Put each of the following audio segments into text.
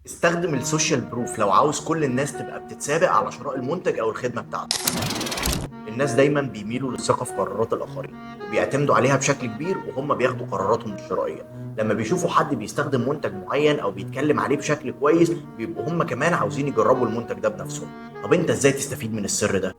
استخدم ال social proof لو عاوز كل الناس تبقى بتتسابق على شراء المنتج او الخدمة بتاعتك. الناس دايما بيميلوا للثقة في قرارات الاخرين وبيعتمدوا عليها بشكل كبير وهم بياخدوا قراراتهم الشرائيه. لما بيشوفوا حد بيستخدم منتج معين او بيتكلم عليه بشكل كويس، بيبقوا هم كمان عاوزين يجربوا المنتج ده بنفسهم. طب انت ازاي تستفيد من السر ده؟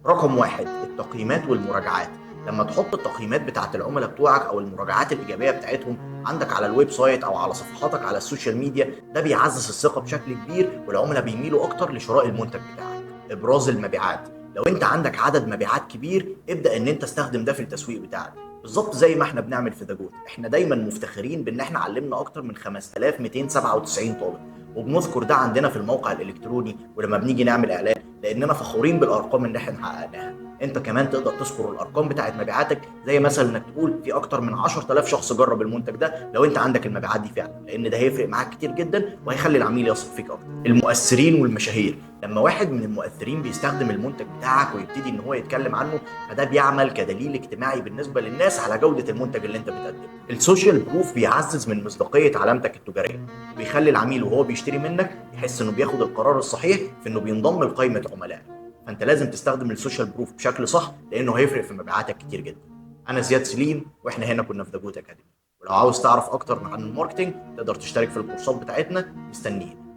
رقم 1، التقييمات والمراجعات. لما تحط التقييمات بتاعت العملاء بتوعك او المراجعات الايجابية بتاعتهم عندك على ال website او على صفحاتك على ال social media، ده بيعزز الثقة بشكل كبير والعملاء بيميلوا اكتر لشراء المنتج بتاعك. ابراز المبيعات. لو انت عندك عدد مبيعات كبير، ابدا ان انت استخدم ده في التسويق بتاعك، بالظبط زي ما احنا بنعمل في The Goat. احنا دايما مفتخرين بان احنا علمنا اكتر من 5297 طالب، وبنذكر ده عندنا في الموقع الالكتروني ولما بنيجي نعمل اعلان، لاننا فخورين بالارقام اللي احنا حققناها. انت كمان تقدر تذكر الارقام بتاعت مبيعاتك، زي مثلا انك تقول في اكتر من 10000 شخص جرب المنتج ده لو انت عندك المبيعات دي فعلا، لان ده هيفرق معاك كتير جدا وهيخلي العميل يثق فيك اكتر. المؤثرين والمشاهير. لما واحد من المؤثرين بيستخدم المنتج بتاعك ويبتدي ان هو يتكلم عنه، فده بيعمل كدليل اجتماعي بالنسبة للناس على جوده المنتج اللي انت بتقدمه. ال social proof بيعزز من مصداقية علامتك التجاريه، وبيخلي العميل وهو بيشتري منك يحس انه بياخد القرار الصحيح في انه بينضم لقائمة عملائك. فانت لازم تستخدم ال social proof بشكل صح، لانه هيفرق في مبيعاتك كتير جدا. انا زياد سليم، واحنا هنا كنا في The Goat Academy. ولو عاوز تعرف اكتر عن ال marketing تقدر تشترك في الكورسات بتاعتنا. مستنيين.